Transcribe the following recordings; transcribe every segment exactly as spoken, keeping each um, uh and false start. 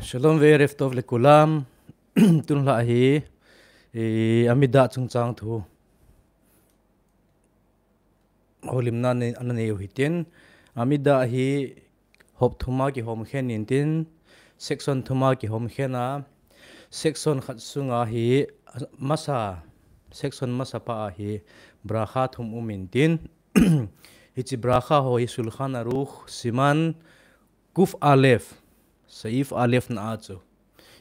Shalom ve'erev tov lekulam. Tunlhah hi, eh, Amidah chungchang thu holimna nei, ana nei u hitin. Amidah hi hop thuma kihomkhen intin, section thuma kihomkhen a, section khat sunga hi masa, section masa pa a hi bracha thum um intin. Hiche bracha ho hi Shulchan Aruch, Siman Kuf Aleph, Saif Aleph na a chu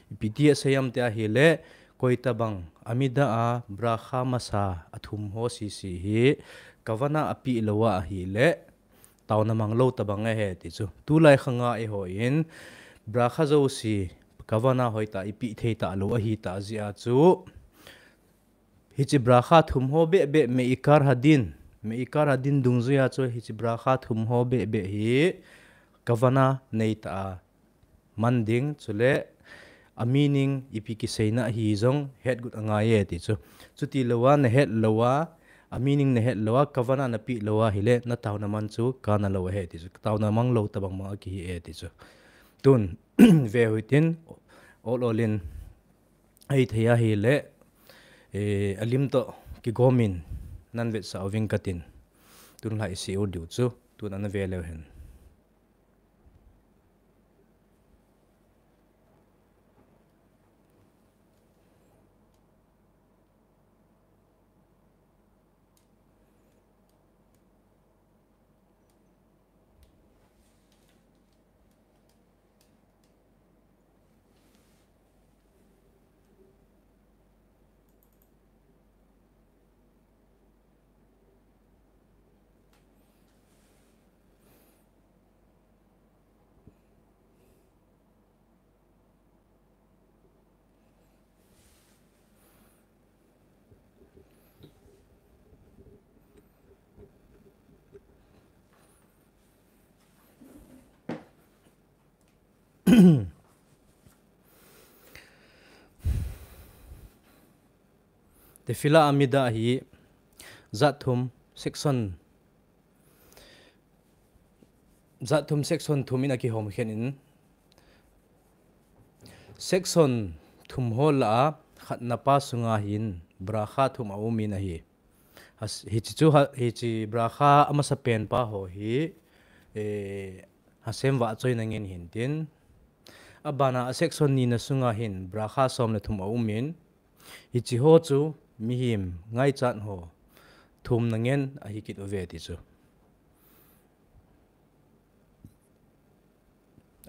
ipi ti asei em tia ahile, koitabang Amidah a bracha masa a thum ho sese hi kavana apeh lou a ahile, taona mang lou tabang ahi ti chu. Tulai khanga eihon bracha jouse kavana hoitah a ipeh thei talou ahi tah jeh a chu, hiche bracha thum ho behbeh, me'ikar hadin, me'ikar hadin dungjuia chu hiche bracha thum ho behbeh hi kavana neitah a man ding, chule a meaning ipi kiseina ahi jong hetgot angai e ti chu. Chuti lou a nahet lou a, a meaning nahet lou a, kavana napeh lou a ahile, nataona man chu kana lou ahi ti chu. Taona mang lou tabang bang akihi e ti chu. Tun, ve u hitin, ol ol in, ahithei ahile, eh, alim toh kigomin nan vetsah uving katin. Tunlhah isei u diu chu, tun ana ve leu hen. Tefillah Amidah hi jat thum section, jat thum section thum in akihomkhen in, section thum ho lah a khatna pa sunga hin bracha thum aum in ahi. Has-, hiche chu ha-, hiche bracha amasapen pa ho hi, eh, Hashem vahchoina ngen hintin. Abana a section nina sunga hin bracha som le thum aum in. Hiche ho chu mihem ngaichat ho thumna ngen ahi kit uve ti chu.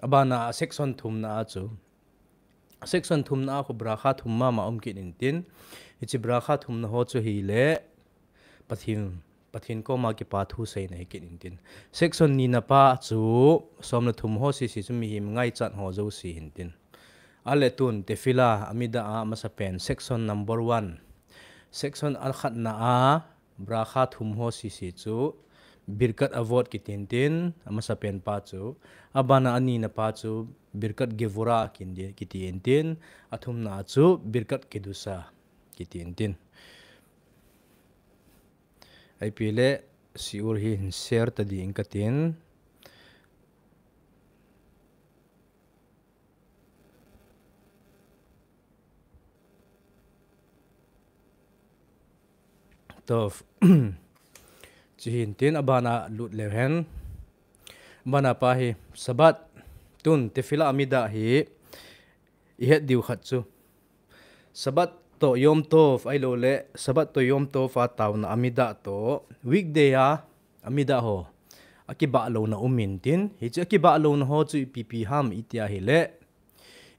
Abana a section thumna a chu, section thumna a khu bracha thum mama um kit intin, hiche bracha thumna ho chu hile Pathen, Pathen koma kipa thu seina hi kit intin. Section nina pa chu som le thum ho sese chu mihem ngaichat ho jouse hintin. Ahile tun Tefillah Amidah a amasapen section number one. Section akhatna a bracha thum ho sese chu Birkat Avot kiti intin, amasapen pa chu. Abana anina pa chu Birkat Gevurah kiti, kiti intin, athumna chu Birkat Kedusha kiti intin. Ahipoi le shiur hi hin share ta ding katin. Toh, chuhin tin abana lut leu hen. Abana pa hi Shabbat, tun Tefillah Amidah hi ihet diu khat chu, Shabbat toh Yom Tov, ahilou le Shabbat toh Yom Tov a taona Amidah toh weekday a Amidah ho akibah louna um intin, hiche akibah louna ho chu ipi ipi ham iti ahile,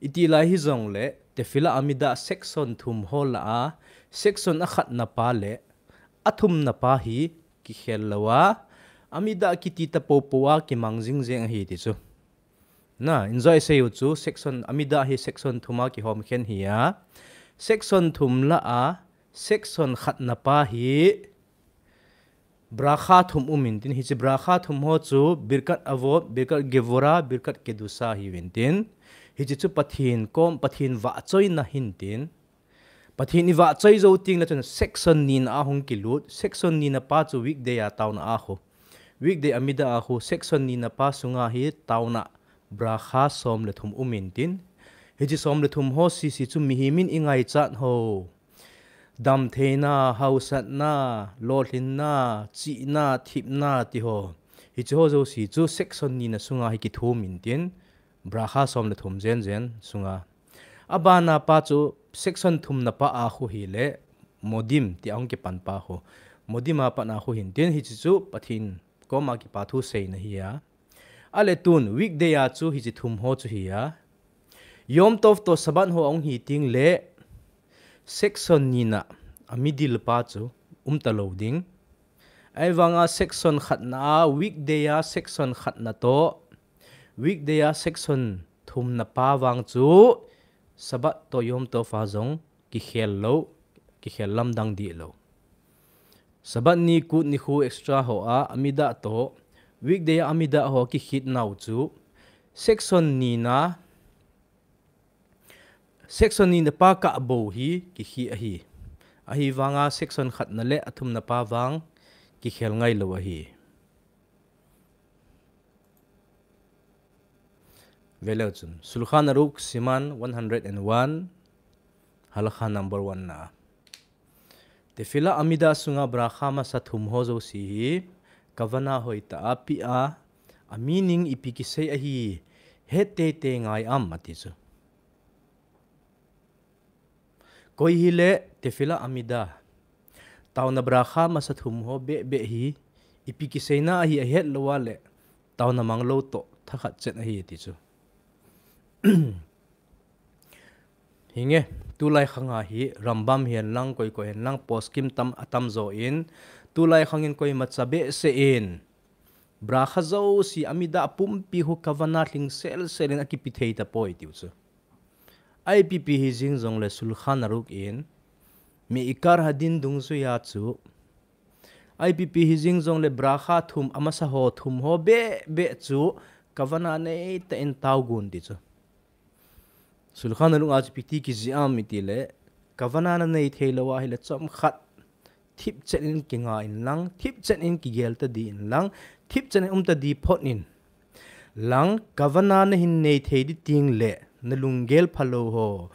iti lai hijongle Tefillah Amidah section thum ho lah a, section akhatna pa le athumna pa hi kikhel lou a, Amidah kiti ta popo a kimang jing jeng ahi ti chu. Na, enjoy sei u chu section, Amidah hi section thum a kihomkhen hi a. Section thum lah a, section khatna pa hi bracha thum um intin, hiche bracha thum ho chu Birkat Avot, Birkat Gevurah, Birkat Kedusha hiu intin. Hiche chu Pathen kom, Pathen vahchoina hintin. Pathen ivahchoi jou teng le chun section nina a hung kilut, section nina pa chu weekday a taona a khu. Weekday Amidah a khu section nina pa sunga hi taona bracha som le thum um intin. Hiche som le thum ho sisi chu mihem in ingaichat ho. Damtheina, hausatna, lolhinna, chihna, thipna ti ho. Hiche ho jouse chu section nina sunga hi kithum intin, bracha som le thum jenjen sunga. Abana pa chu section thumna pa a khu hile, modim ti ahung kipan pa khu. Modim a pat a khu hintin hiche chu Pathen koma kipa thu seina hi a. Ale tun, weekday a chu hiche thum ho chu hi a. Yom Tov toh Sabbath ho ahung hi teng le, section nina, a middle pa chu, umta lou ding. Ahivanga section khatna a, weekday a section khatna toh, weekday a section thumna pa vang chu, Sabbath toh Yom Tov a jong, kikhel lou, kikhel lamdang dih lou. Sabbath ni kut nikho extra ho a, Amidah toh, weekday a Amidah ho kikhit nau chu, section nina, section nina pa kah bou hi, kikhih ahi. Ahivanga section khatna le athumna pa vang, kikhel ngai lou ahi. Veleu chun. Shulchan Aruch Siman one hundred and one, Halakha number one na. Tefillah Amidah sunga bracha masa thum ho jouse hi, kavana hoitah a pe a, a meaning ipi kisei ahi, het teitei ngai am ati chu. Koi hile Tefillah Amidah. Taona bracha masa thum ho beh beh hi, ipi kiseina ahi ahet lou a le, taona mang lou toh, thakhat chet ahi ati chu. Hinge, tulai khanga hi, Rambam hihen lang, koi koi hihen lang, poskim tam, atam jo in, tulai khangin koimacha behseh in, bracha jouse Amidah pumpi khu kavana lhing sel sel in akipe thei tapoi tiu chu. Ipi pi hi jing jongle Shulchan Aruch in, Me'ikar Hadin dungjuia chu, ipi pi hi jing jongle bracha thum amasa ho thum ho beh beh chu kavana neitah in taogun ti chu. Shulchan Aruch a chu ipi ti kijih am itile, kavana nanei thei lou ahile chomkhat thipchet in kinga in lang, thipchet in kigel tadi in lang, thipchet in umtadi phot in lang, kavana nahin nei thei ding teng le, nalunggel phalou ho,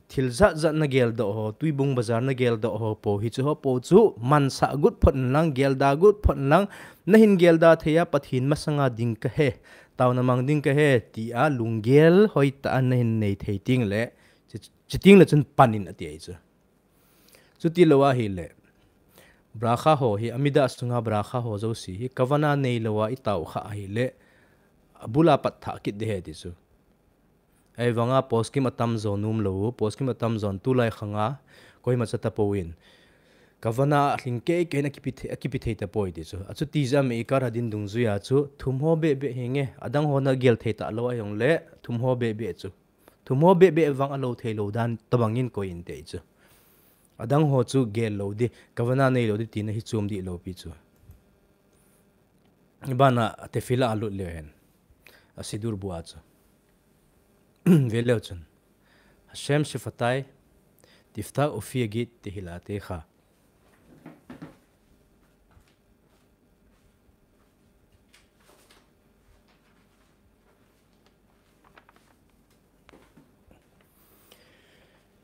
thil jat jat nageldoh ho, Tuibung Bazar nageldoh ho po, hiche ho po chu mansah got phot in lang, gelda got phot in lang, nahin gelda thei a Pathen masanga ding kahi, taona mang ding kahi, tia lunggel hoitah a nahin nei thei teng le, chu, chuteng le chun pan in ati ahi chu. Chuti lou ahile, bracha ho hi, Amidah sunga bracha ho jouse hi, kavana neilou a itao kha ahile, abul a pat thah kit ding ahi ti chu. Ahivanga poskim atam jo nom lou, poskim atam jon tulai khanga, koimacha tapon, kavana lhing kei kei in akipe thei, akipe thei tapoi ti chu. Achuti jeh a Me'ikar Hadin dungjuia chu, thum ho beh beh hinge, adang ho nagel thei talou ahijongle, thum ho beh beh chu. Thum ho beh beh vang alou thei lou dan tobang in koi inte chu. Adang ho chu gel lou ding, kavana neilou ding tina hi chom dih lou pi chu. Abana Tefillah alut leu hen. A Siddur bu a chu. Veleu chun. Hashem Shefatai, Tiftah Ufi Agid Tehillatech.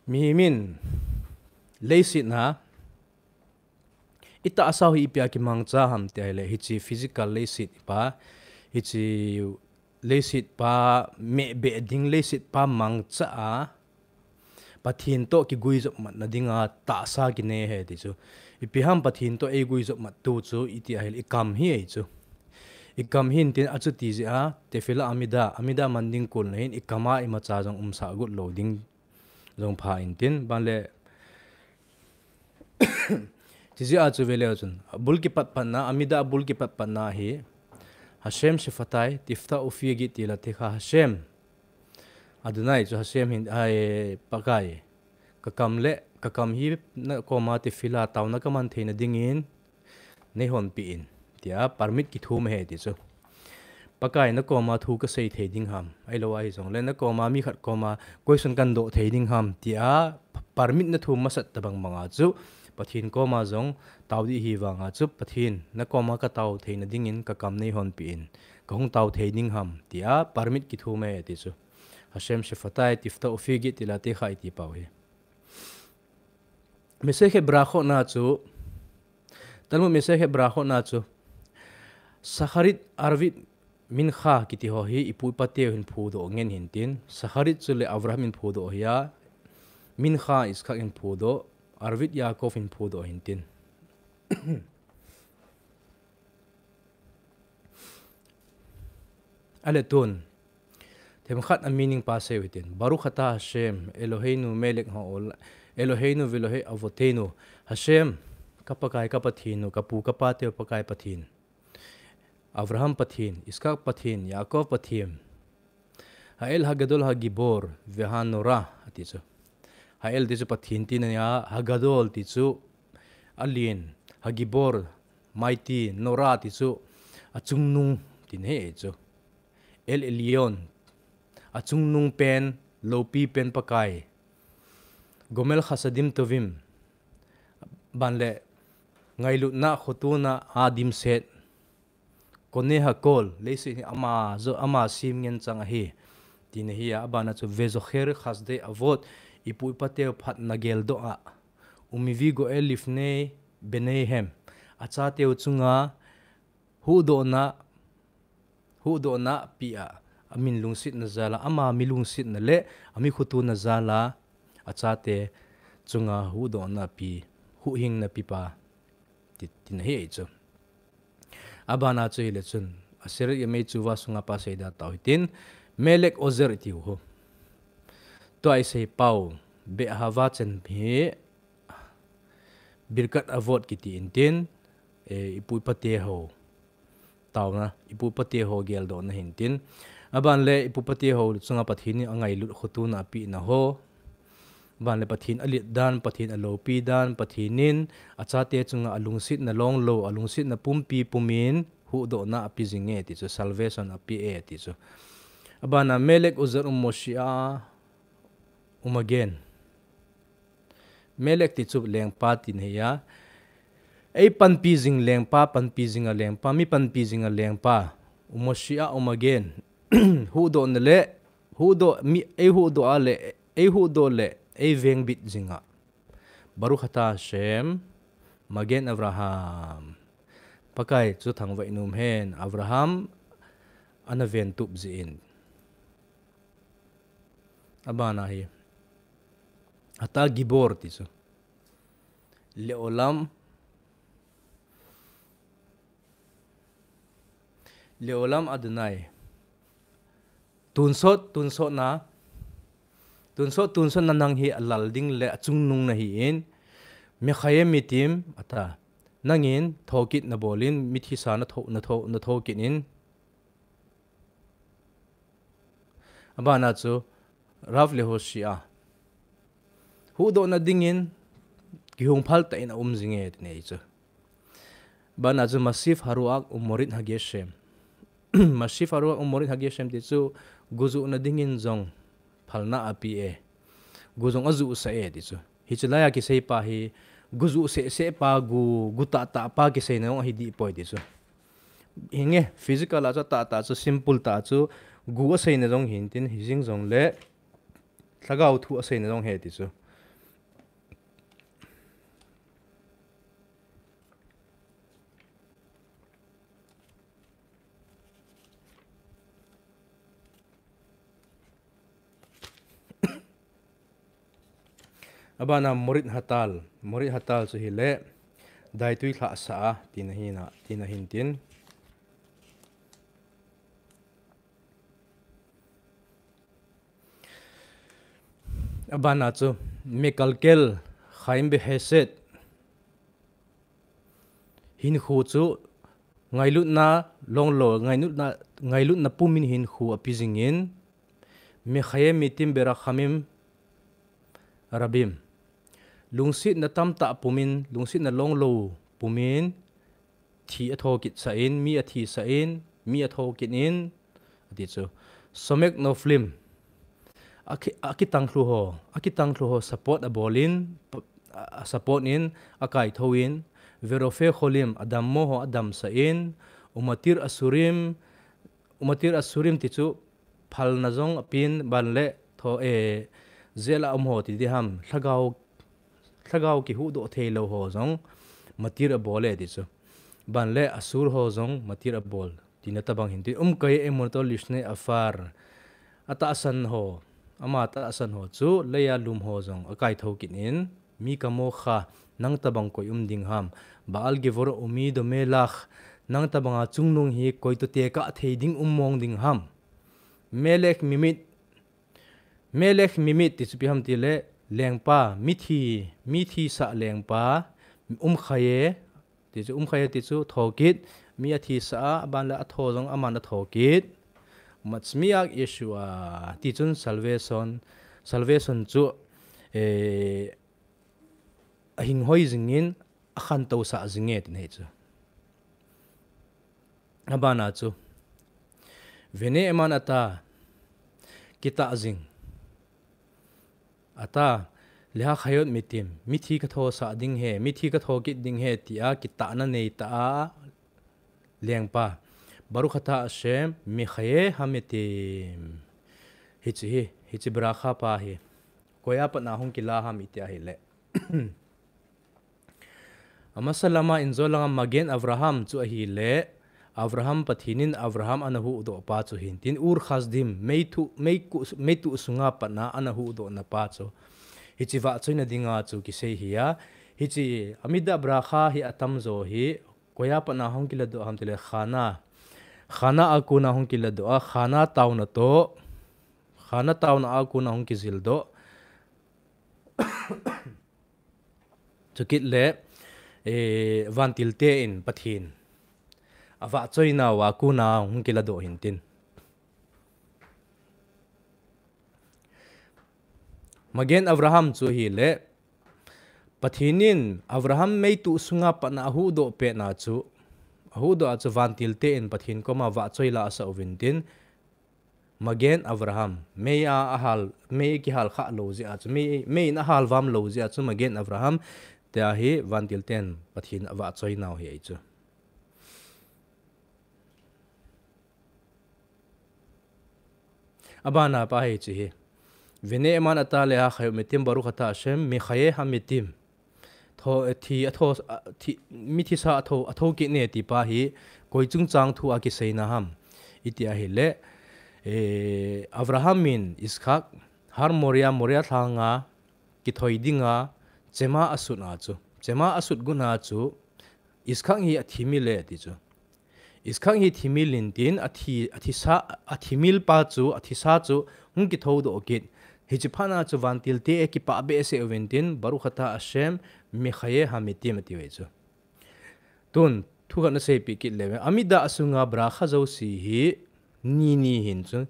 Mihem in leiset a itahsa u hi ipi a kimangcha ham ti ahile, hiche physical leiset pa, hiche leiset pa, meh beh ding leiset pa mangcha a, Pathen toh kiguijop matna dinga tahsa kinei ahi ti chu. Ipi ham Pathen toh eiguijop mat tu chu iti ahile ikam hi ahi chu. Ikam hi intin achuti jeh a, Tefillah Amidah, Amidah man ding kon le hin ikam a imacha jong umsah got lou ding jong pha intin, ban le Chijeh a chu veleu chun, abul kipat patna, Amidah abul kipat patna hi, Hashem Shefatai, Tiftah Ufi Agid Tehillatech, Hashem. Adonai chu Hashem hin, ai, Pakai. Kakam le, kakam hi nakoma tefillah taona kaman theina dingin, neihonpeh in. Tia permit kithum ahi ti chu. Pakai nakoma thu kasei thei ding ham. Ahilou ahi jongle nakoma mi khat koma question kahin doh thei ding ham. Tia permit nathum masat tobang banga chu. Pathen koma jong tao ding ahi vanga chu. Pathen nakoma katao theina dingin kakam neihonpeh in. Kahung tao thei ding ham. Tia permit kithum ahi ti chu. Hashem Shefatai Tifta Ufi Git Tilate Kha iti pau hi. Mesechet Berachot na chu, Talmud Mesechet Berachot na chu, Shacharit, Arvit, Mincha kiti ho hi ipu ipateu hin phudoh ngen hintin, Shacharit chu le Avraham in phudoh hi a, Mincha Yitzchak in phudoh, Arvit Yaakov in phudoh hintin. Ale tun, themkhat a meaning pa seiu hitin. Baruch ata Hashem, Eloheinu melech haolam, Eloheinu veElohe avoteinu. Hashem, ka Pakai ka Pathen u, ka pu ka pateu Pakai Pathen. Avraham Pathen, Yitzchak Pathen, Yaakov Pathen. Ha'el hagadol hagibor, vehanora, ati chu. Ha'el ti chu Pathen tina ahi a, hagadol ti chu alen, hagibor, mighty, nora ti chu achungnung tina ahi chu. El Elyon, achungnung pen, loupi pen Pakai. Gomer Chasadim Tovim, ban le ngailutna khotona a dimset. Kone hakol, leiset hi ama jo, ama sem ngen chang ahi. Tina ahi a, abana chu vezocher chasdei avot, ipu ipateu phatna geldoh a. Umevi goel lifnei beneihem. Achateu chunga huhdohna, huhdohna pe a, amin lungsetna jal a, ama mi lungsetna le, ami khotona jal a, achate chunga huhdohna pe, huhhingna pepa, ti, tina ahi chu. Abana chu hile chun, Aseret Yemei Teshuvah sunga pa seida tau hitin, Melech Ozer itiu ho. Tua isei pau, Be'ahava chen hi, Birkat Avot kiti intin, e, ipu ipate ho. Tauna, ipu ipate ho geldohna hintin. Aban le ipu ipate ho chunga Pathen in angailut khotona apehna ho. Aban le Pathen alet dan, Pathen aloupi dan, Pathen in achate chunga alungsetna longlou, alungsetna pumpi pumin huhdohna ape jinge ti chu, salvation ape e ti chu. Abana Melech Ozer Umoshiach Umagen. Melech ti chu lengpa tina ahi a. Ei panpi jing lengpa, panpi jinga lengpa, mi panpi jinga lengpa. Umoshiach Umagen. Huhdohna le, huhdoh, mi, ei huhdoh a le, ei huhdoh le, ei vengbit jinga. Baruch ata Hashem, Magen Avraham. Pakai chu thangvah in um hen, Avraham ana ventup jeh in. Abana hi. Ata Gibor ti chu. Leolam. Leolam Adonai. Tunsot, tunsot na. Tunsot, tunsot na nang hi alal ding le achungnung nahin. Mechaye metim ata. Nangin thokit nabolin, mithisa natho, natho, nathokit in. Abana chu, Rav Lehoshia. Huhdohna dingin, kihung phal tah in aum jinge, tina ahi chu. Abana chu, Masiv Haruach Umorit Hageshem. Masiv Haruach Umorit Hageshem ti chu, gujuhna dingin jong phalna ape e. Gu jong ajuhsah e, ti chu. Hiche laiya kisei pa hi, gujuh sehseh pa, gu, gu tahtah pa kiseina jong ahi dih poi, ti chu. Hinge, physical a chu tahtah chu, simple tah chu, gu aseina jong hintin, hijing jongle, lhagao thu aseina jong ahi ti chu. Abana Morit Hatal, Morit Hatal chu hile, daitui lhahsa a, tina hina, tina hintin. Abana chu, Mekalkel, Chaim Behesed, hinkho chu, ngailutna, longlou, ngailutna, ngailutna pumin hinkho ape jingin, Mechaye metim berachamim rabim. Lungsetna tamtah pumin, lungsetna longlou pumin, thi athokit sah in, mi athisah in, mi athokit in, ati chu. Somek noflim. Aki, akitangthlu ho, akitangthlu ho support abolin, a, a support in, akaithou in, verofe cholim, adammo ho adamsah in, umatir asurim, umatir asurim ti chu, phalna jong apen, ban le tho, eh, jela um ho ti di ham, lhagao, lhagao kihuhdoh thei lou ho jong matir abol e ti chu. Ban le asur ho jong matir abol. Tina tabang hin ti, um kai emon to lishne afar. Atahsan ho, ama tahsan ho chu, leia lum ho jong, akai tho kit in, mi kamo kha, nang tabang koi um ding ham. Baal gevor umi do melakh, nang tabanga chungnung hi koi to te ka thei ding um mong ding ham. Melek mimit, melek mimit ti chu pi ham ti le, lengpa, mithi, mithi sa lengpa, um khaye, ti chu um khaye ti chu thokit, mi athi sa a, aban le atho jong aman atho kit. Matsmiak Yeshua, ti chun salvation, salvation chu, eh, ahing hoi jingin, akhantou sa jinge ti nei chu. Abana chu. Vene eman ata, kita jing. Ata, leha khayot mitim, mithi ka tho sa ding he, mithi ka tho kit ding he, tia kitahna nei ta a lengpa. Baruch ata Hashem, mechaye hametim. Hichi hi, hichi bracha pa hi. Koya patna hung kila ham iti ahile. Amasa lama injo langa Magen Avraham chu ahile, Avraham Pathin in Avraham ana huhdoh pa chu hin tin, Ur Chasdim, meitu, meiku, meitu sunga patna ana huhdohna pa chu. Hichi vahchoina dinga chu kisei hi a. Hichi Amida bracha hi atamjo hi, koya patna hung kiladoh ham tile Chana. Chana a kona hung kiladoh a, Chana taona to. Chana taona a kona hung kijildoh. Chukit le, eh, vantilte in Pathin avahchoina uva kona hung kiladoh hin tin. Magen Avraham chu ahile, Pathin in Avraham meitu sunga patna ahuhdoh petna chu, ahuhdoh a chu vantilte in Pathin koma vahchoi la asah uvin tin, Magen Avraham, mei a ahal, mei kihal kha lou jeh a chu, mei, mei in ahal vam lou jeh a chu, Magen Avraham, tia hi vantilten Pathin avahchoi nau hi ahi chu. Abana pa hi chu hi. Vene eman ata leha khayot mitim baruch ata Hashem, mechaye hametim. Tho, eh, thi, atho, ah, thi, mithi sa atho, atho kit ne ti pa hi, koi chungchang thu a kiseina ham. Iti ahile, eh, Avraham in Yitzchak, Har Moria, Moria lhanga, kithoi dinga, chema asut a chu. Chema asut gun a chu, Yitzchak hi athimil e ti chu. Yitzchak hi thimil in tin, athi, athisa, athimil pa chu, athisa chu, hung kithoudoh kit. Hichi phat na chu vantilte akipah behseh uvin tin, Baruch ata Hashem, mechaye hametim ati uve chu. Tun, thu khat na seipeh kit leuve. Amida sunga bracha jouse hi, ni ni hin chu,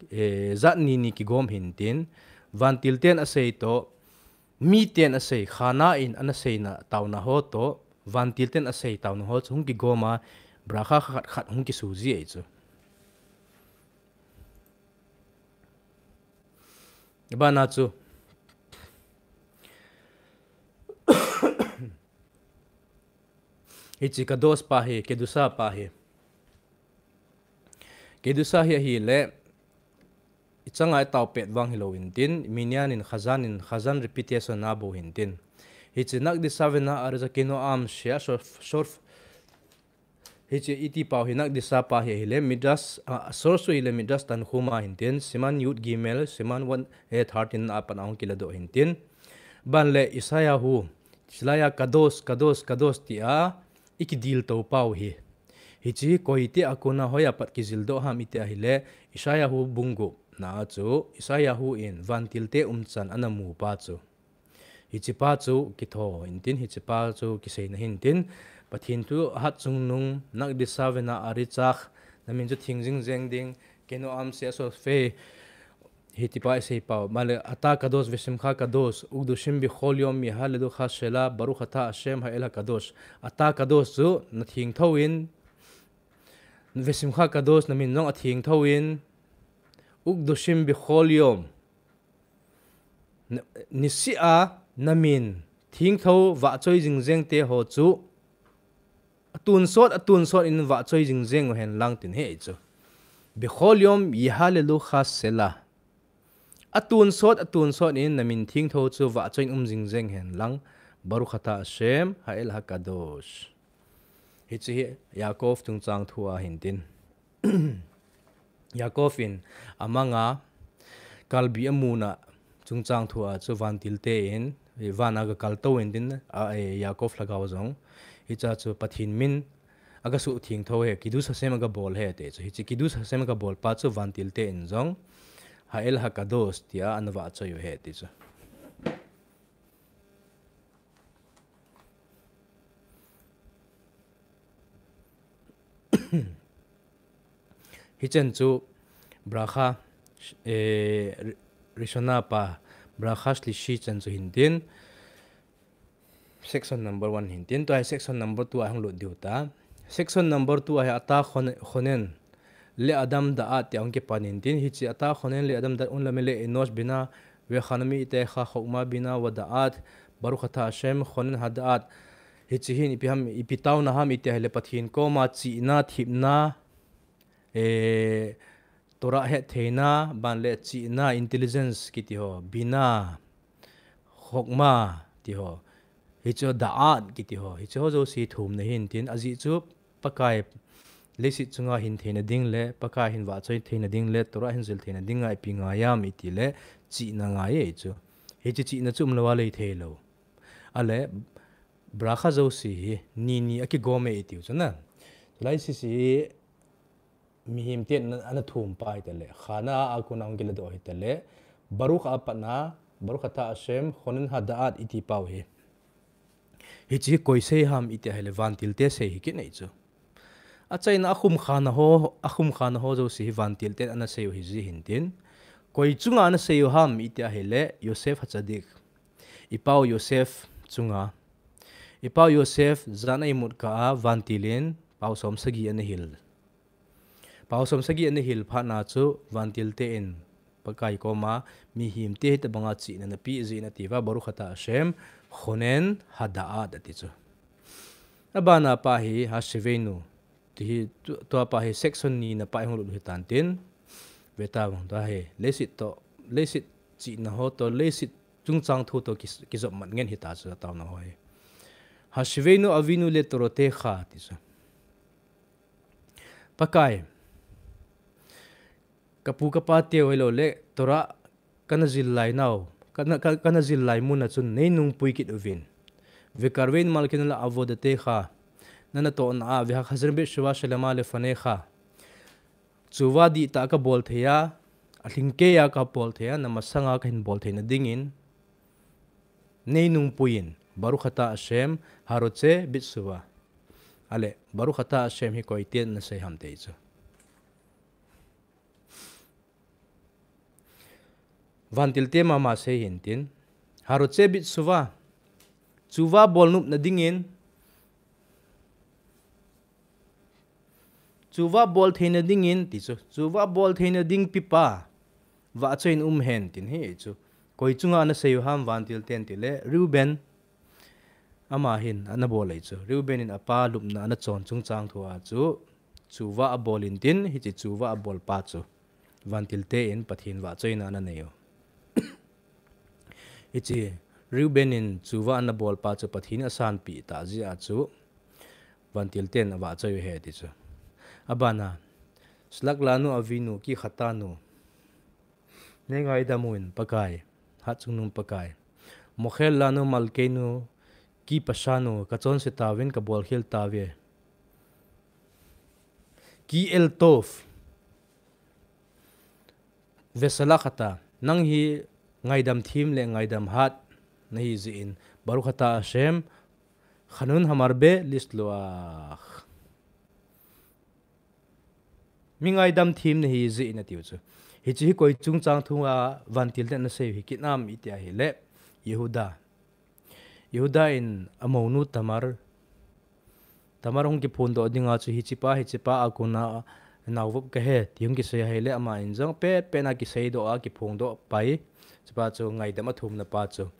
eh, jat ni ni kigom hin tin, vantilten asei to, miten asei, Chana in ana seina taona ho to, vantilten asei taona ho chu hung kigom a, bracha khat khat hung kisu ji ahi chu. Abana chu. Hichi kadosh pa hi, kedusha pa hi. Kedusha hi ahile, ichanga itao pet vang hilou hin tin, minyan in, chazan in, chazan repetition abou hin tin. Hichi nakdisha vena'aretz kenoam shea shorf, shorf. Hichi iti pau hi nakdisha pa hi ahile, Midrash, ah, source ahile Midrash Tanchuma hin tin, Siman Yud Gimel, Siman one, eh, thirteen a pat a hung kiladoh hin tin. Ban le Yeshayahu, Yeshayahu kadosh, kadosh, kadosh tia, ikidil to pau hi. Hichi koite a kona hoiya pat kijildoh ham iti ahile, Yeshayahu bung gup na chu, Yeshayahu in vantilte umchan ana mu pa chu. Hichi pa chu kitho hin tin, hichi pa chu kiseina hin tin, Pathin thu ahat chungnung, nakdisha vena'aretz, namin chu theng jingjeng ding, kenoam shea shorf, Hiti pa isei pau. Male, ata kadosh veshimcha kadosh, ukdoshim bechol yom miha leducha shela, Baruch ata Hashem ha'el hakadosh. Ata kadosh chu, na thengtho in, veshimcha kadosh, namin jong athengtho in, ukdoshim bechol yom. Na, nisih a, namin, thengtho, vahchoi jingjeng te ho chu, Atonsot, atonsot in vahchoi jingjeng uhen lang tin ahi chu. Bechol yom yihalelu chas sela. Atonsot, atonsot in na min thengtho chu vahchoiyin um jingjeng hen lang. Baruch ata Hashem ha'el hakadosh. Hiche hi Yaakov chungchang thu ahin tin. Yaakov in amanga kalbi amuna chungchang thu a chu vantil te in, vana ga kaltou in tin, a, e, Yaakov lhagao jong. Hiche chu Pathen min aga suhthengtho e, Kiddush Hashem aga bol e ti chu. Hiche Kiddush Hashem aga bol pa chu vantil te in jong, Ha'el Hakadosh tia ana vahchoi u e ti chu. Hichan chu bracha, eh, rishona pa, bracha shlishi chan chu hin tin, section number one hin tin, tua hi section number two a hung lut diu ta. Section number two a hi ata khonen le adam da'at tia hung kipan hin tin, hiche ata khonen le adam da'at un lamele enosh bina vechana mi ite kha chokma bina va da'at, Baruch ata Hashem khonen hada'at. Hiche hin ipi ham, ipi tauna ham iti ahile Pathen koma chihna, themna, eh, Torah hettheina, ban le chihna, intelligence kiti ho, bina, chokma ti ho, hiche ho da'at kiti ho, hiche ho jouse thumna hin tin, ajeh chu Pakai leiset chunga hin theina ding le, Pakai hin vahchoi theina ding le, Torah hin jil theina dinga ipi ngai ham iti le, chihna ngai e chu. Hiche chihna chu umlou a lei thei lou. Ale, bracha jouse hi, ni ni a kigom e itiu chu na. Lai sisi hi, mihem ten ana thum pa hita le, chana a kona hung kiladoh hita le, Baruch a patna, Baruch ata Hashem, khonen hada'at iti pau hi. Hiche hi koi sei ham iti ahile vantil te sei hi kinei chu. Achaina a khum khana ho, a khum khana ho jouse hi vantil ten ana sei u hi ji hin tin. Koi chunga ana sei u ham iti ahile Yosef Hatzadik. Ipau Yosef chunga. Ipau Yosef jan a imut kah a vantil in pau som sagi ana hil. Pau som sagi ana hil phat na chu vantil te in Pakai koma mihem te hitabanga chihna napeh jeh in ati uva Baruch ata Hashem, khonen hada'at ati chu. Abana pa hi Hashivenu. Ti hi tu, tua pa hi section ni na pa hung lut hitan tin. Veta vang tua hi. Leiset to, leiset chihna ho to, leiset chungchang thu to ki, kijop mat ngen hita chu tauna ho hi. Hashivenu Avinu le Torotecha ti chu. Pakai. Kapu kapa teu hilou le, Torah kana jil lai nau, kana, ka, kana jil lai muna chun nei nungpui kit uvin. Vekarvin malkin la avodatecha, nana tohna a, vehachazir bit shuva shalema lefanecha. Chuva dihtah kabol thei a, alhingkei a kabol thei a, namasanga kahin bol theina dingin, nei nungpui in, Baruch ata Hashem, harotse bit shuva. Ale, Baruch ata Hashem hi koi ten ana sei ham ti chu. Vantil te mama sei hin tin. Harotse bit shuva. Chuva bol nopna dingin. Chuva bol theina dingin, ti chu. Chuva bol theina ding pipa. Vahchoi in um hen tin hi chu. Koi chunga ana sei u ham vantil ten ti le. Reuben. Ama hin ana bol ei chu. Reuben in apa lupna ana chon chungchang thu a chu. Chuva abol in tin, hiche chuva abol pa chu. Vantil te in Pathen vahchoina ana nei u. Hiche Reuben in chuva ana bol pa chu Pathen asanpeh tah jeh a chu. Vantil ten avahchoi u ahi ti chu. Abana, slak lanu Avinu ki khatanu. Nei ngaidam un Pakai, hatchungnung Pakai. Mochel lanu malkeinu, ki pashanu, kachonse tauvin, kabolkhel tauve. Ki el tov. Veselach ata, nang hi ngaidam them le ngaidam hat, nahi jeh in, Baruch ata Hashem, chanun hamarbe lisloach. Mi ngaidam them nahi jeh in atiu chu. Hiche hi koi chungchang thu a vantil ten ana sei u hi kit nam iti ahile. Yehuda. Yehuda in amounu Tamar. Tamar hung kiphondoh dinga chu hichepa, hichepa a kona naovop kahi, ti hung kisei ahile ama in jong pet pet na kiseidoh a kiphongdoh pai. Hichepa chu ngaidam athumna pa chu.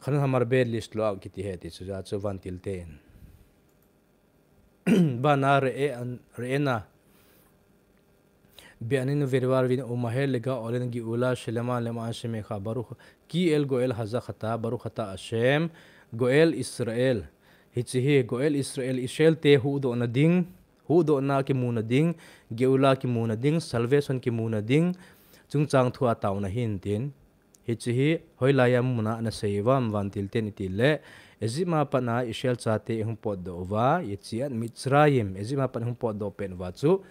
Chanun hamarbe lisloach kiti ahi ti chu, chu vantil te in. Bana re'e an, re'ena. Be'anenu ve'erevar vini umahe legaol en geula shelema leman shemekha baruch ki el goel haza chata baruch ata Hashem goel Israel. Hiche hi goel Israel, Israel te huhdohna ding, huhdohna kimuna ding, geula kimuna ding, salvation kimuna ding, chungchang thua taona hintin. Hiche hi hoilaiya muna anasei uvam vantil ten itile, Egypt a patna Israel chate ihung potdoh uva, yetcheat Mitzrayim, Egypt a pat ihung potdoh pet uva chu,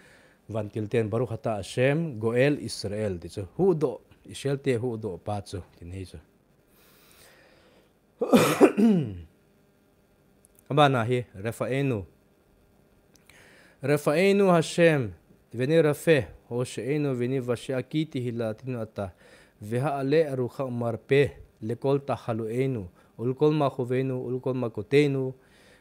vantil ten baruch ata Hashem goel Israel ti chu. Huhdoh, Israel te huhdoh pa chu, tin hi chu. Abana hi, Refaenu. Refaenu Hashem, veni Rafe, Hoshe'enu, veni Vashe aki tihila tinu ata. Veha ale arucha umarpe, lekol tahalu'enu, ulkol machuveinu, ulkol makoteinu,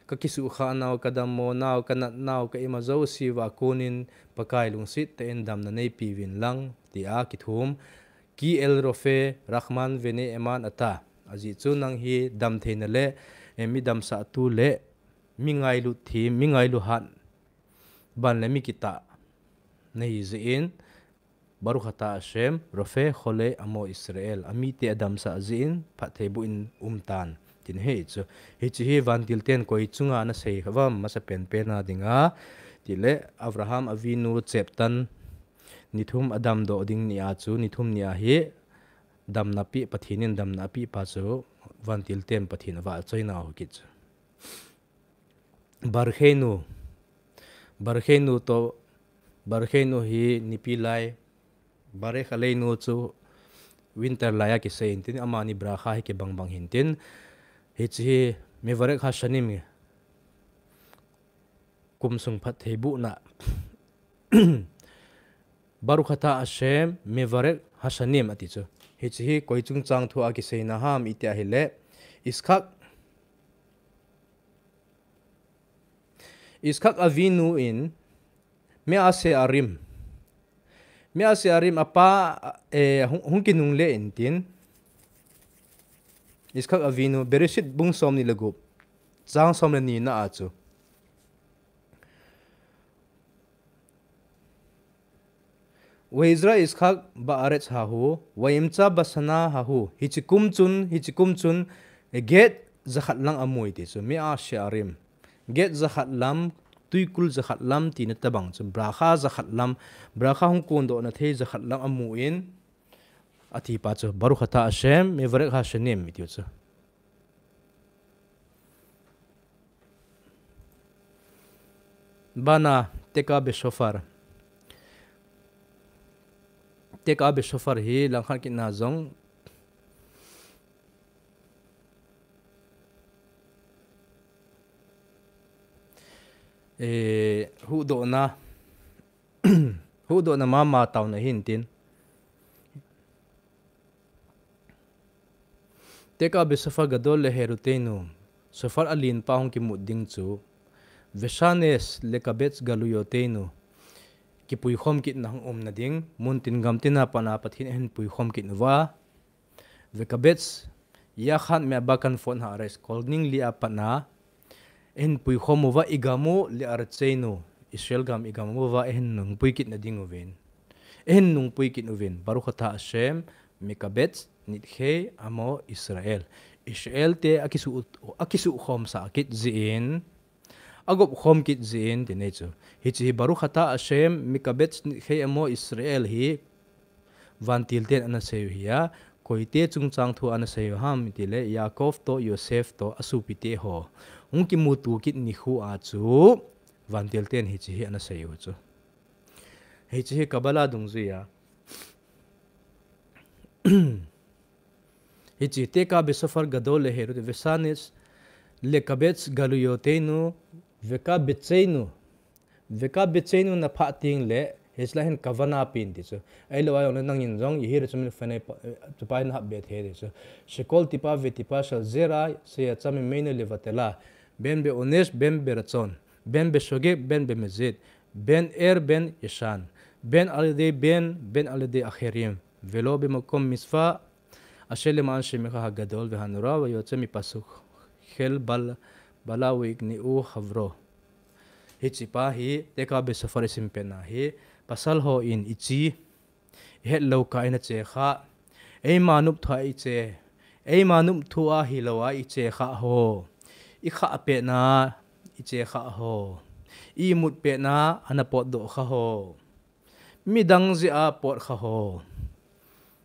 kakisukha'nau, kadamonau, kanatnau, ka'ima jouse vakunin, Pakai lungset tah'in damna neipeuvin lang, tia kithum, Ki el Rofe, Rahman vene eman ata. Ajeh chu nang hi damtheina le, eh, mi damsahtu le, mi ngailut thim, mi ngailu hat, ban le mi kitah. Nahi jeh in, Baruch ata Hashem, Rofe, Chole, Amo Israel. Amite adamsah jeh in, phattheiboh in umtan. Tin hi chu. Hiche hi vantil ten koi chunga anasei uvam, masa penpen a dinga. Tile, Avraham Avinu cheptan, Nithum a damdoh ding nia chu, nithum nia hi damna pi, Pathen in damna api pa chu, vantil ten Pathen avahchoina ho kit chu. Barcheinu, Barcheinu to, Barcheinu hi nipi lai, Barech Aleinu chu winter lai a kisei in tin, amani bracha hi kibang bang hin tin, hiche hi Mevarech Hashanim kum sung phattheibohna. Baruch ata Hashem, Mevarech Hashanim ati chu. Hiche hi koi chungchang thua kiseina ham iti ahile, Iskak, Iskak Avinu in, Mea Shearim. Mea Shearim apa, eh, hung, hung kinungle in tin. Iskak Avinu, Bereshit bung som ni le gup. Chang som le ni na a chu. Vayizra Iskak ba'aretz hahu, vayimtza bashana hahu. Hiche kum chun, hiche kum chun, eh, get jakhat lang amu iti chu. Mea Shearim. Get jakhat lam, tuikul jakhat lam, tina tabang chu. Bracha jakhat lam, bracha hung kondohna thei jakhat lam amu in, ati pa chu. Baruch ata Hashem, Mevarech Hashanim, iti chu. Bana, Teka Beshofar. Teka Beshofar hi langkhat kit na jong. Eh, huhdohna. Huhdohna mama taona hin tin. Teka Beshofar Gadol Leheruteinu, Shofar alen pa hung kimut ding chu, Veshanes Lekabetz Galuyoteinu, kipuikhom kitna hung umna ding, muntin gamtin a patna Pathen in ahin puikhom kit uva, Vekabetz Yachad Me'arba Kanfot Ha'aretz, kolning li a patna, ahin puikhom uva igam u Le'aretzeinu, Israel gam igam uva ahin nungpui kitna ding uvin. Ahin nungpui kit uvin, Baruch ata Hashem, Mekabetz Nitchei Amo Israel. Israel te akisuh, akisuhkhomsah kit jeh in, agopkhom kit jeh in, ti nei chu. Hiche hi Baruch ata Hashem, Mekabetz Nitchei Amo Israel hi, vantil ten anasei u hi a, koite chungchang thu anasei u ham itile, Yaakov to, Yosef to, asopite ho. Hung kimuto kit nikho a chu, vantil ten hiche hi anasei u chu. Hiche hi Kabbalah dungjui a. Hiche Teka Beshofar Gadol Leherut Veshanes Lekabetz Galuyoteinu Vekabetzeinu. Vekabetzeinu naphah teng le, hiche la hin kavana pen ti chu. Ahilou a jong le nangin jong, Yehi Ratzon Mlefenei pa, eh, chupa hin hap be thei ti chu. Shekol tipa vetipa shel zera sheyatsa mimenu levatela. Ben be'ones, ben beratzon. Ben beshogeg, ben bemezid. Ben er, ben yashan. Ben al yedei ben, ben al yedei acherim. Velo bemakom mitzvah, asher leman shemcha hagadol vehanora, vayotze mipasuk chel bala, bala veikneu chavro. Hiche pa hi, Teka Beshofar isim pena hi, Pasal hon ichi, ihet lou kah in ache kha. Eima nop thu a iche. Eima nop thu a hilou a iche kha ho. Ikhah pet na iche kha ho. Imut pet na ana potdoh kha ho. Midang jeh a pot kha ho.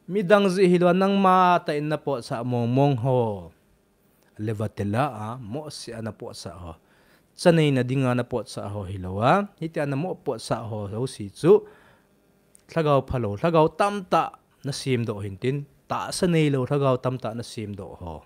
Midang jeh hilou a nangma tah in napotsah mong mong ho. Levatela a, mohseh a napotsah ho. Cha neina dinga napotsah ho hilou a. Hitia namoh potsah ho, jouse chu. Lhagao phalou, lhagao tamtah nasemdoh hintin. Tahsa neilou, lhagao tamtah nasemdoh ho.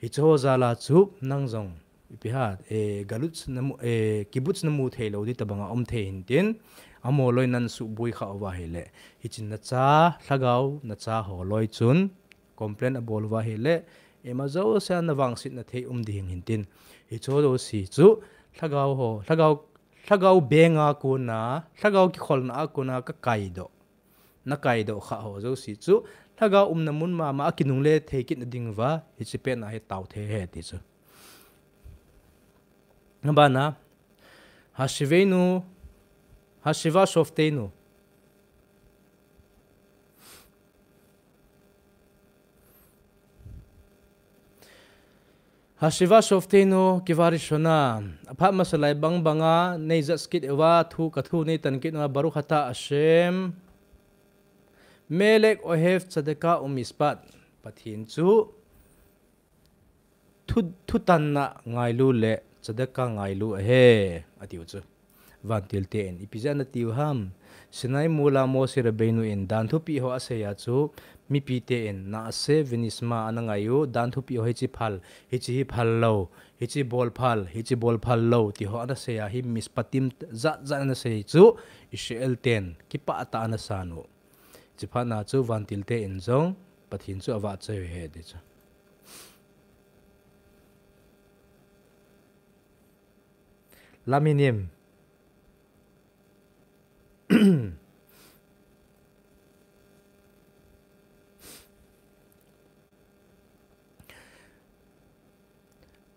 Hiche ho jal a chu, nang jong. Ipi ham, eh, galut namu, eh, kibbutz namu theilou di tabang a um thei hintin. Amaho loi nan suboi kha uva ahile. Hichun nacha, lhagao, nacha ho loi chun. Complain abol uva ahile, ima jouse a navangsetna thei um ding hintin. Hiche ho jouse chu, lhagao ho, lhagao, lhagao benga kona, lhagao kikholna a kona kakaidoh. Nakaidoh kha ho jouse chu, lhagao umna mun mama a kinungle thei kit na ding uva, hiche pet na hi tao thei ahi ti chu. Abana, Hashivenu, Hashiva Shofteinu. Hashiva Shofteinu Kivarishona, aphat masa lai bang banga, nei judge kit uva, thu kathu nei tan kit uva, Baruch ata Hashem, Melech ohev tzedakah umishpat, Pathen chu, thu, thutanna ngailu le tzedakah ngailu ahi, atiu chu. Vantil ten, ipi jeh a natiu ham. Sinai mol a Moshe Rabbeinu in dan thupeh ho asei a chu, mipi ten, na'aseh v'nishma ana ngai u, dan thupeh ho hiche phal, hiche hi phal lou, hiche bol phal, hiche bol phal lou, ti ho ana sei a hi mishpatim jat jat ana sei chu, Israel ten, kipah tah ana san u. Hiche phat na chu vantil ten jong, Pathen chu avahchoi u ahi ti chu. Laminim.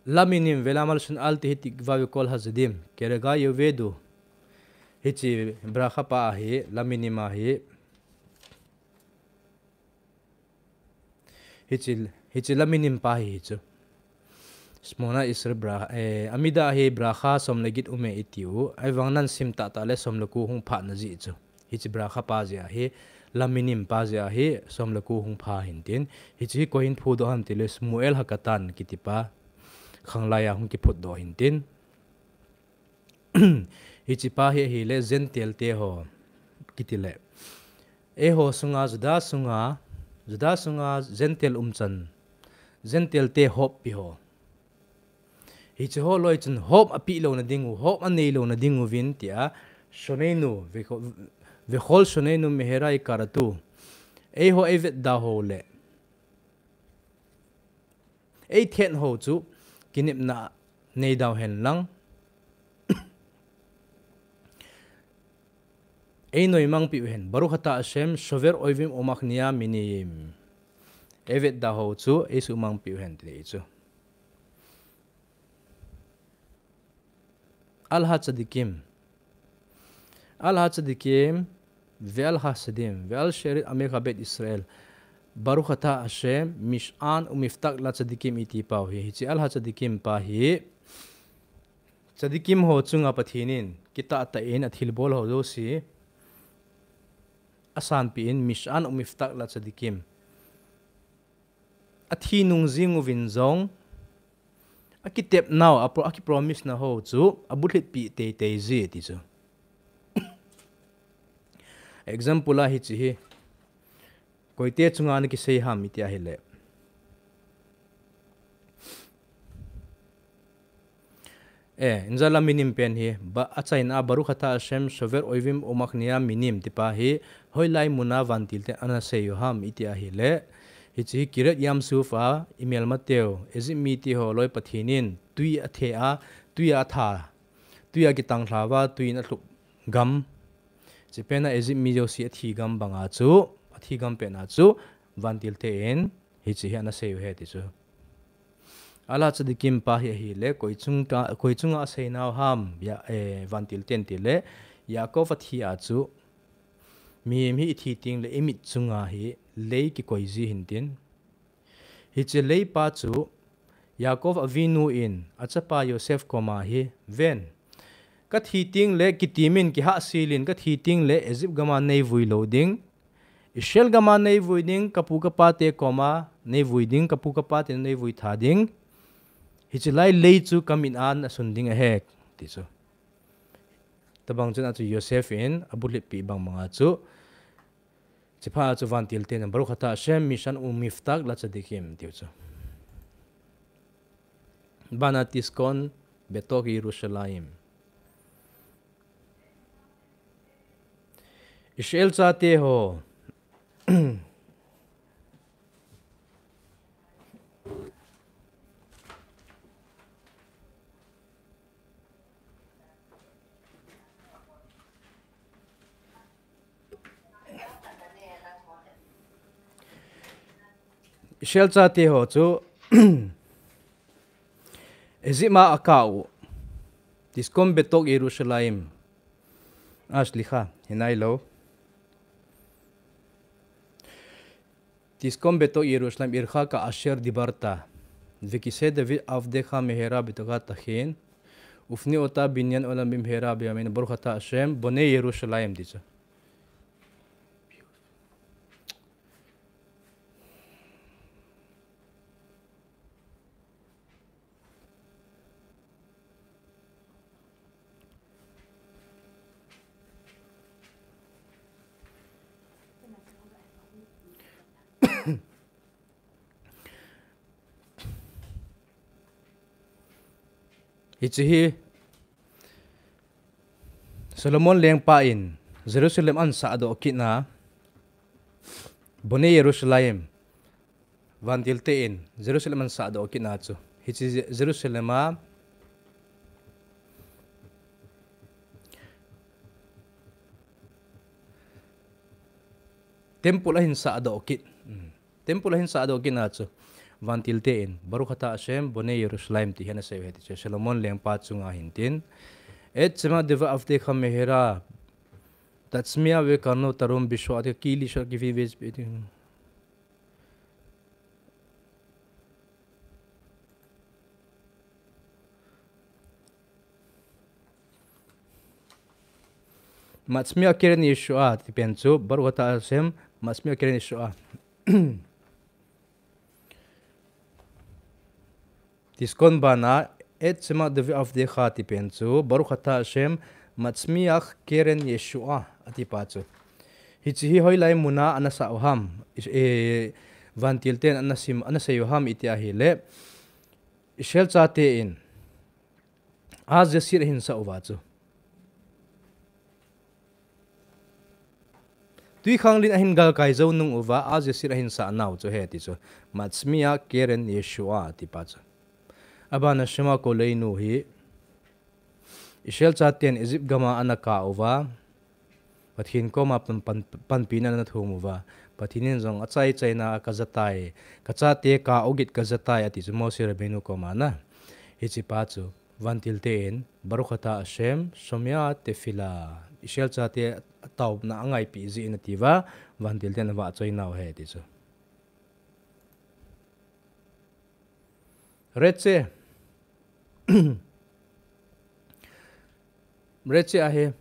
Laminim ve'amal shon al tehit tikva ve'kol hazedim, ke'aga yovedu. Hiche bracha pa ahi, Laminim ahi. Hiche, hiche Laminim pa hi chu. Shmona Esrei bracha, eh, Amida hi bracha som le get um e itiu. Ahivang nan sim tah tah le som le ko hung pha na jeh chu. Hiche bracha pa jeh ahi, Laminim pa jeh ahi, som le ko hung pha hintin. Hiche hi koi hin phudoh ham tile Shmuel Hakatan kiti pa. Khanglai a hung kiphutdoh hintin. Hiche pa hi ahile Gentile te ho kiti le. Eiho sunga Juda sunga, Juda sunga Gentile umchan. Gentile te hop pi ho. Hiche ho loi chun hop api lou na ding u, hop anei lou na ding uvin tia, shoneinu, vechol, vechol shoneinu mehera ikaratu. Eiho eivetda ho le. Eithet ho chu, kinepna nei dau hen lang. Ei noimang piu hen. Baruch ata Hashem, shover oivim umachnia minim. Eivetda ho chu, ei sumang piu hen ti chu. Al hatzadikim. Al hatzadikim, ve'al hasedim, ve'al she'erit amecha beit Israel. Baruch ata Hashem, mish'an umiftach latzadikim iti pau hi. Hiche al hatzadikim pa hi. Tzadikim ho chunga Pathen in, kitah tah in athilbol ho jouse. Asanpi in, mish'an umiftach latzadikim. Athi nung jing uvin jong, akitep nau, a pro-, akipromise na ho chu, abulhit pi teitei ji ti chu. Example a hiche hi, koite chunga ana kisei ham iti ahile. Eh, inja Laminim pen hi, ba, achaina a Baruch ata Hashem, shover oivim umachnia minim ti pa hi, hoilai muna vantil ten ana sei u ham iti ahile. Hiche hi Kiryat Yam Suf a, imelmateu, Egypt mite ho loi Pathen in, tui athe a, tui atha, tui akitang lha uva, tui in athup gam. Hiche pen a Egypt mi jouse athi gam banga chu, athi gam pen a chu, vantil ten, hiche hi ana sei u ahi ti chu. Al hatzadikim pa hi ahile, koi chunga, koi chunga asei nau ham, ya, eh, vantil ten tile, Yaakov athi a chu, mihem hi ithi teng le imit chunga hi lei kikoi ji hintin. Hiche leipa chu, Yaakov avinu in, achapa Yosef koma hi, ven. Kathi teng le kitimin kihahsel in, kathi teng le Egypt gama neivui lou ding. Israel gama neivui ding, kapu kapate koma neivui ding, kapu kapate neivui tha ding. Hiche lai lei chu kamin a nasun ding ahi, ti chu. Tabang chun a chu Yosef in, abulhit pi bang banga chu. Chipha a chu vantil ten, Baruch ata Hashem, mi shan u miftach la tzadikim, tiu chu. Bana tiskon betok Yerushalayim. Israel chate ho. Israel chate ho chu Egypt a akah u. Tiskom betok Yerushalayim. Ash likha, hinai lo. Tiskom betok Yerushalayim ircha ka asher dibarta. Vekise David avdecha mehera betoka tachin. Ufni ota binyan olam bimhera biyamin Baruch ata Hashem bone Yerushalayim, ti chu. Hiche hi Solomon lengpa in Jerusalem ahin sahdoh kit na, bone Yerushalayim, vantil te in Jerusalem ahin sahdoh kit na chu. Hiche Je-, Jerusalem a temple ahin sahdoh kit. Hmm. Temple ahin sahdoh kit na chu. Vantil te in, Baruch ata Hashem, bone Yerushalayim, ti hi ana sei u ahi, ti chu. Solomon lengpa chunga hintin. Et shema David avdecha mehera, tatsmia ve karno tarum bisho ati ki lisho ki vi ve. Matsmia keren Yeshua, ti pen chu, Baruch ata Hashem, matsmia keren Yeshua. Tiskon bana, et shema David avdecha, ti pen chu, Baruch ata Hashem, matsmia keren Yeshua, ati pa chu. Hiche hi hoilai muna ana sah u ham, e, vantil ten ana sim, ana sei u ham iti ahile, Israel chate in, Azia sit ahin sah uva chu. Twikhanglen ahin galkai jou nung uva, Azia sit ahin sah nau chu ahi ti chu. Matsmia keren Yeshua ti pa chu. Abana shema koleinu hi. Israel chaten Egypt gama ana kah uva. Pathen koma pan, pan, panpina ana thum uva. Pathen in jong achai chaina kajatai. Kachate kah u git kajatai ati chu Moshe Rabbeinu koma na. Hiche pa chu. Vantil te in, Baruch ata Hashem, shomea tefila. Israel chate ataona angaipi jin ati uva, vantil ten avahchoi nau ahi ti chu. Reche. Reche ahi.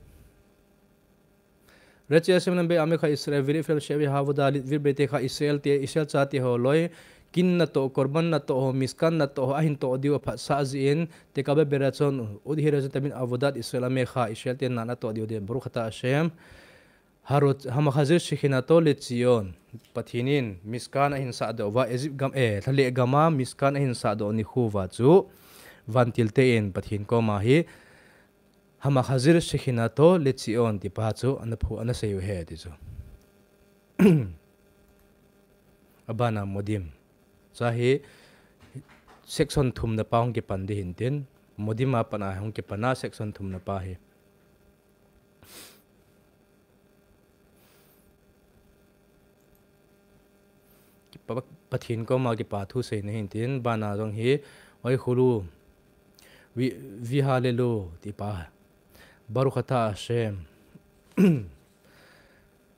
Reche Hashem lambe amecha Israel, vir Ephraim shevi havoda lit vir betecha Israel te, Israel chate ho loi, kin natoh, korban natoh ho, Mishkan natoh ho, ahin toh diu aphatsah jin, tekabeh berachon, udhira tamin avodat Israel amecha, Israel te na natoh diu de, Baruch ata Hashem, harot, hamachazir shechinato leTzion, Pathen in, Mishkan ahin sahdoh uva, Egypt gam, eh, lhaleh gama, Mishkan ahin sahdoh nikho uva chu, vantil te in, Pathen koma hi, Hamachazir shechinato leTzion ti pa chu ana phu, ana sei u ahi ti chu. Abana Modim. Cha hi section thumna pa hung kipan di hintin. Modim a pat a hung kipan a section thumna pa hi. Kipa, Pathen koma kipa thu seina hintin, bana jong hi, oi khulu, vi, vi halelu, ti pa. Baruch ata Hashem.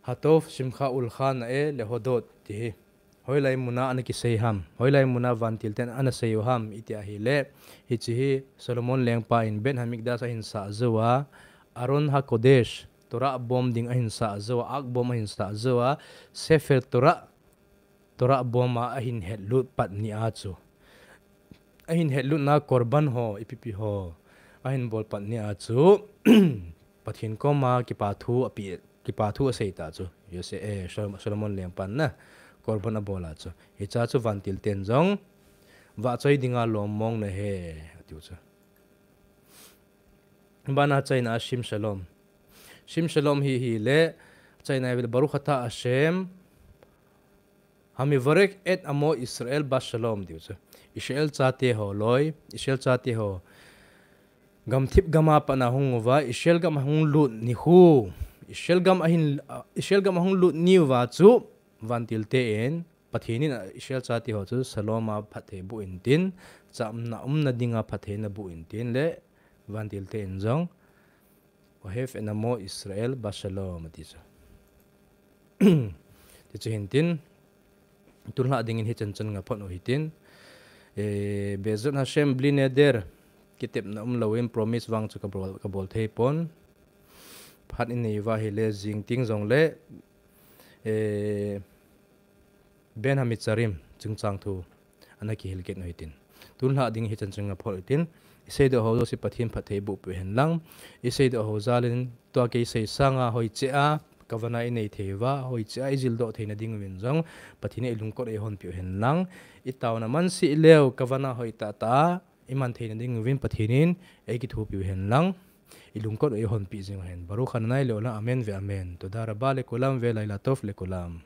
Hatov, Simcha, Ulcha, Na'e, Lehodot ti hi. Hoilai muna ana kisei ham. Hoilai muna vantil ten ana sei u ham iti ahile. Hiche hi Solomon lengpa in Beit Hamikdash ahin sah jou a. Aron HaKodesh, Torah bom ding ahin sah jou a. Ark bom ahin sah jou a. Sefer Torah, Torah bom a ahin hetlut pat ni a chu. Ahin hetlut na korban ho, ipipi ho. Ahin bol pat ni a chu. Pathen koma kipa thu api, kipa thu asei ta chu. Yose, eh, Sol-, Solomon lengpan na. Korban abol a chu. Hicha chu vantil ten jong. Vahchoi dinga lom mong nahe, atiu chu. Bana achaina a Shem Shalom. Shem Shalom hi hile, achaina a Baruch Ata Hashem, Hamivarech et Amo Israel Bashalom, tiu chu. Israel chate ho loi, Israel chate ho. Gamthip gam a pat na hung uva, Israel gam ahung lut ni khu. Israel gam ahin, Israel gam ahung lut ni uva chu, vantil ten, Pathen in Israel chate ho chu Shalom a phatthei boh intin, chamna umna dinga phatthei naboh intin le, vantil ten jong, Ohev et Amo Israel Bashalom, ati chu. Ti chu hintin, tulha dingin hichan chan nga phot u hitin, eh, Be'ezrat Hashem bli neder, kitepna umlou in promise vang chu kabol, kabol thei pon. Phat in nei uva hile jing ting jongle, eh, Ben Hamitzarim, chungchang thu, ana kihil kit u hitin. Tulha ding hichan chan nga phot u hitin, isei doh ho jouse Pathen phatthei boh peh hen lang, isei doh ho jal in tua kei sei sanga hoiche a, kavana inei thei uva, hoiche a ijil doh theina ding uvin jong, Pathen in ilungkot u eihon peh u hen lang, itaona man sih leu, kavana hoi tah tah a, iman theina ding uvin Pathen in eikithopi u hen lang, ilungkot u eihon peh jing u hen. Baruch Adonai le'olam, amen ve amen. Toda rabah lekulam ve laila tov lekulam.